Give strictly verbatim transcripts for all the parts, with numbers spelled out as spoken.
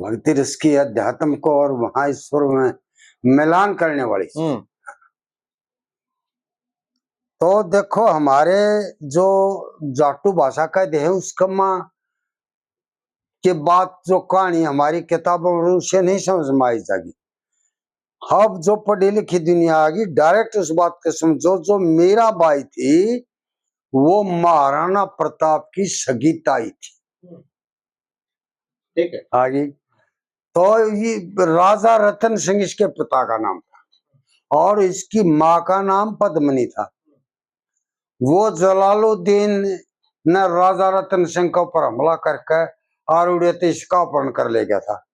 भक्ति रस की अध्यात्म को और वहां ईश्वर में मिलान करने वाली। हम्म। तो देखो, हमारे जो जाटू भाषा का देह उसका माँ के बात, जो कहानी हमारी किताबों में उसे नहीं समझ में आई जागी। अब जो पढ़ी लिखी दुनिया आ गई, डायरेक्ट उस बात को समझो, जो मीराबाई थी, वो महाराणा प्रताप की सगी ताई थी। ठीक है। आ गई। तो ये राजा रतन सिंह इसके पिता का नाम था और इसकी माँ का नाम पद्मनी था। वो जलालुद्दीन ने राजा रतन सिंह के ऊपर हमला करके और उड़े तो इसका अपहरण कर ले गया था।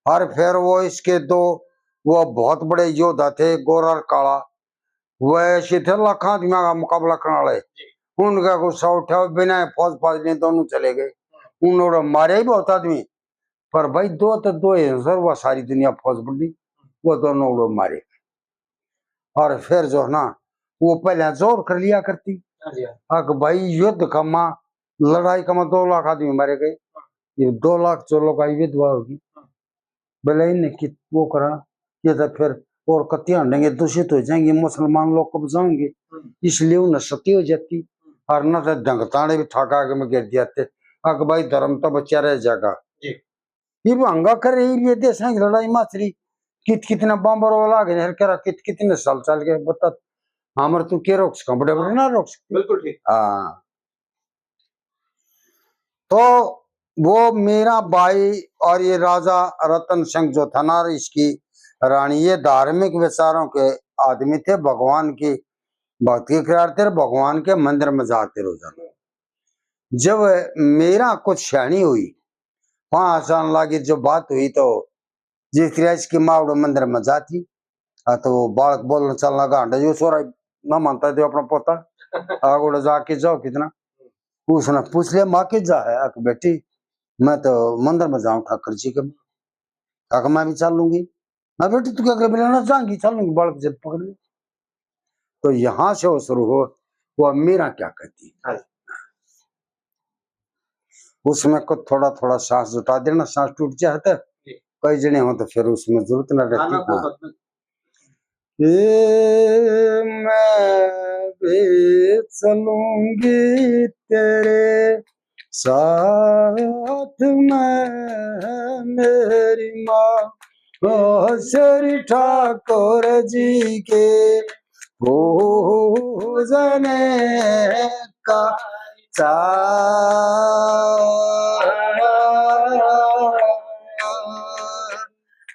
और फिर वो इसके दो, वो बहुत बड़े योद्धा थे, गोरा और काला, वह ऐसे थे लाखां आदमियों का मुकाबला करने वाले। उनका गुस्सा उठा, बिना फौज फाज लिए दोनों चले गए। उन्होंने मारे ही बहुत आदमी, पर भाई दो तो दो ही हैं सर, वह सारी दुनिया फौज बड़ी, वो दोनों लोग मारे। और फिर जो है ना, वो पहले जोर कर लिया करती। हाँ जी, हाँ। अक भाई युद्ध का माँ, लड़ाई का माँ दो लाख आदमी मारे गए। ये दो लाख जो लोग आई विधवा होगी, हाँ। बोले इन्हें कि वो करा, ये तो फिर और कत्ती हांडेंगे, दूषित हो जाएंगे, मुसलमान लोग कब जाएंगे, हम्म। इसलिए उन्हें सती हो जाती। हम्म। और न तो ढंग ताने भी ठाका आगे में गिर दिया थे। अक भाई धर्म तो बचा रह जाएगा। जी। ये भांगा कर रही, ये देशां की लड़ाई माच रही, कित कितने बम्बर वाला आगे हर करा, कित कितने साल चल गए, बता। हमर तू के रोक सका, बड़े बड़े ना रोक सके। बिल्कुल ठीक। हाँ। तो वो मीराबाई और ये राजा रतन सिंह जो था ना, इसकी रानी, ये धार्मिक विचारों के आदमी थे, भगवान की भक्ति कराते थे, भगवान के मंदिर में जाते रोजाना। जब मीरा कुछ सियाणी हुई, पाँच आने लागी, जो बात हुई, तो जिस तरह इसकी माँ उड़े मंदिर में जाती, आ, तो वो बालक बोलना चलना गांड, यो छोरा ना मानता, दो अपना पोता, आगोड़े जाके जाओ कितना। उसने पूछ लिया, "माँ के जा है?" अक, "बेटी, मैं तो मंदिर में जाऊँ ठाकुर जी के।" अक, "मैं भी चलूंगी।" "ना बेटी, तू क्या कर, बिना ना जाऊंगी, चलूंगी।" बालक जब पकड़ ले। तो यहाँ से वो शुरू हो, वो मीरा क्या कहती है। हाँ। उसमें को थोड़ा थोड़ा सांस जुटा देना, सांस टूट जाए तो जी। कई जने हो तो फिर उसमें जरूरत ना रहती। ना, ना, हाँ। बहुत। ए, मैं भी चलूंगी तेरे साथ में, मेरी माँ, ओ श्री ठाकुर जी के पूजन का चार।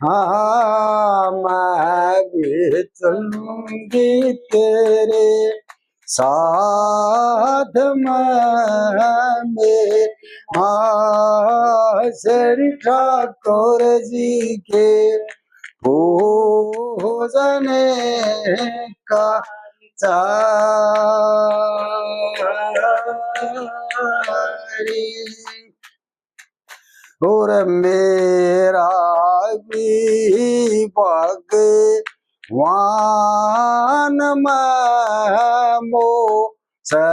हाँ, मैं भी चलूंगी तेरे साथ में, हाँ, श्री ठाकुर जी के पूजन का चारी। और मेरा भी भगवान में मोह से,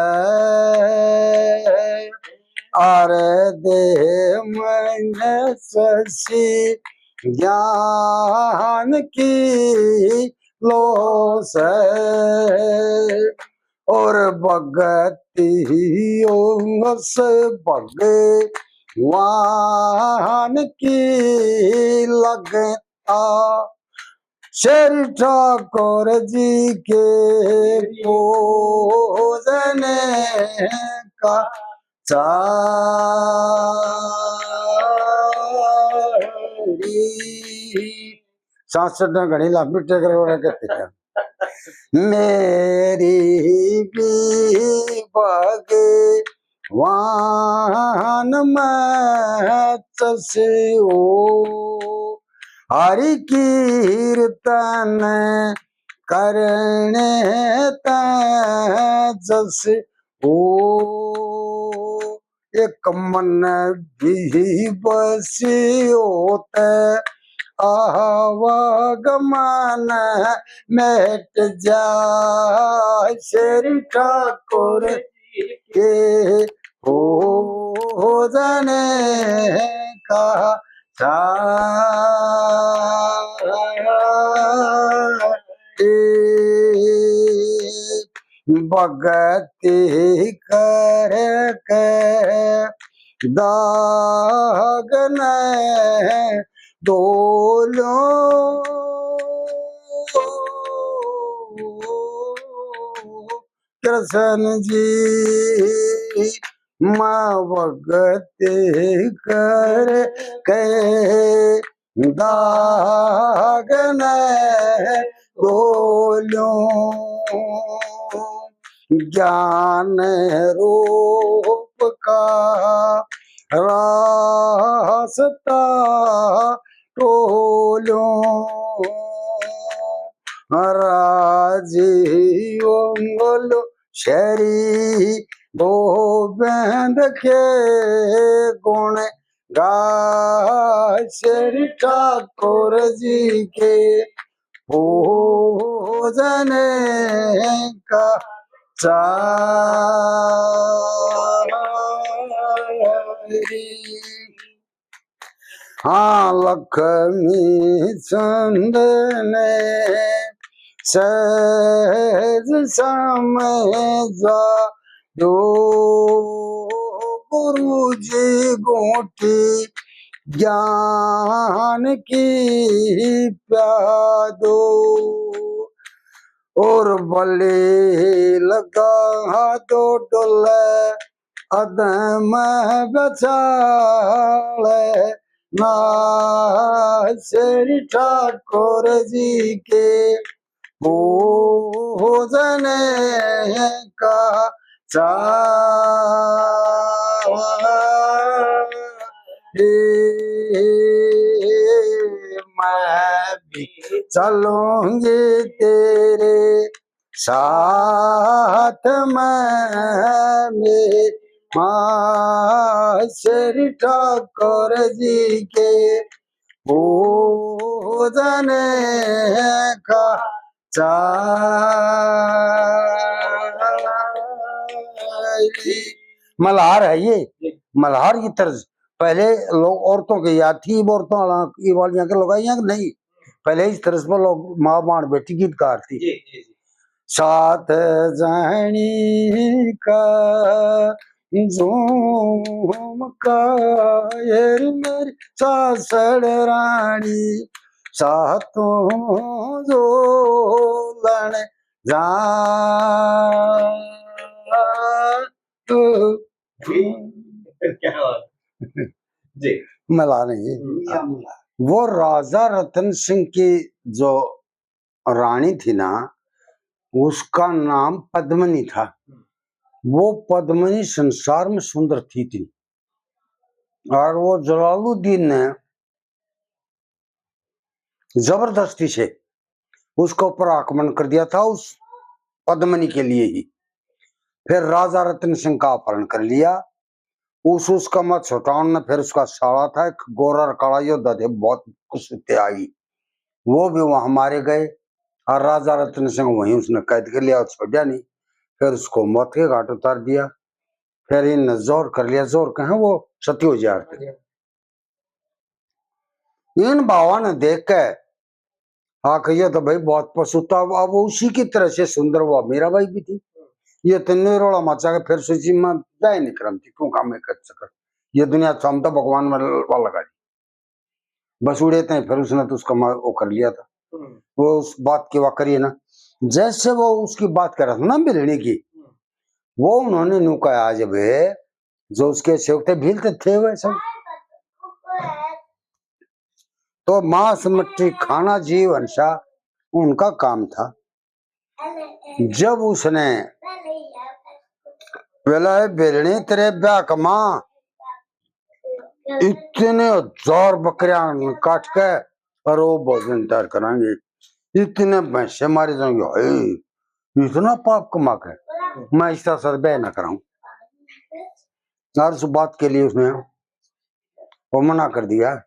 अरे दे मन शशि ज्ञान की लो से। और भगती उस भगवान की लगता, श्री ठाकुर जी के पूजन का चारी। सांस चढ़ना घणी लंबी टेक रहे हो कहते हैं। मेरी भी भगवान में चस हो, हरि कीर्तन करने तै जस हो। एक मन भी बस होते आवागमन मिट जाए, श्री ठाकुर के हो जाने का सारी भगति करके दाग ने धो ल्यूं। कृष्ण जी, मैं भगति करके दाग ने धो ल्यूं। ज्ञान रूप का रास्ता टो ल्यूं। राजी उंगल श्री गोविंद के गुण गा, श्री ठाकुर जी के पूजन का चारी। हाँ, लक्ष्मी चंद ने सहज समझा दो, गुरु जी गूंठी ज्ञान की प्या दो। और बलि लगा दो डोले अदम बचाले ना, श्री ठाकुर जी के पूजन का चारी। मैं भी चलूंगी तेरे साथ में, माँ श्री ठाकुर जी के पूजन का चारी। मल्हार है ये, मल्हार की तर्ज। पहले लोग औरतों के याद थी, अब औरतों वाला, ये वालियां के लुगाइयां के नहीं। पहले इस तर्ज पर लोग माँ बाण बेटी गीतकार थी। जी, जी, जी। सात जणी का झूम का, ये मेरी सासड़ रानी, सातों जोलन जा तू। क्या बात। जी। मला नहीं। हम्म, क्या मला? वो राजा रतन सिंह की जो रानी थी ना, उसका नाम पद्मिनी था। हम्म। वो पद्मिनी संसार में सुंदर थी, थी। और वो जलालुद्दीन ने जबरदस्ती से उसके ऊपर आक्रमण कर दिया था, उस पद्मिनी के लिए ही। फिर राजा रतन सिंह का अपहरण कर लिया। उस, उसका मैं छोटाउन ने फिर उसका साला था, एक गोरा और काला योद्धा थे, बहुत कुछ त्यागी। वो भी वहां मारे गए और राजा रतन सिंह वहीं उसने कैद कर लिया और छोड़ा नहीं। फिर उसको मौत के घाट उतार दिया। फिर इन जोर कर लिया, जोर कहें वो सती हो जा रहे थे। इन भावां ने देख के आ कहिए तो भाई बहुत पछुता, अब उसी की तरह से सुंदर हुआ मेरा भाई भी थी। ये तीनों ही रोला मचा के फिर सोची मैं जाए नहीं करम थी, क्यों काम में कर सकर, ये दुनिया तो हम तो भगवान में वा लगा दी। बस उड़े थे, फिर उसने तो उसका मा-, वो कर लिया था। हम्म। वो उस बात की वा करिए ना, जैसे वो उसकी बात कर रहा था ना मिलने की, हम्म। वो उन्होंने न्यू कहा, आज वे जो उसके सेवक थे, भील तो थे हुए सब, तो मांस मट्टी खाना जीव हंसा उनका काम था। जब उसने बोला, "ए भेलनी, तेरे ब्याह का मां इतने हजार बकरियां काट के और वो भोजन तैयार करांगे, इतने भैंसे मारे जाएंगे, हाय, इतना पाप कमा के मैं इसका साथ ब्याह ना कराऊं।" और उस बात के लिए उसने वो मना कर दिया।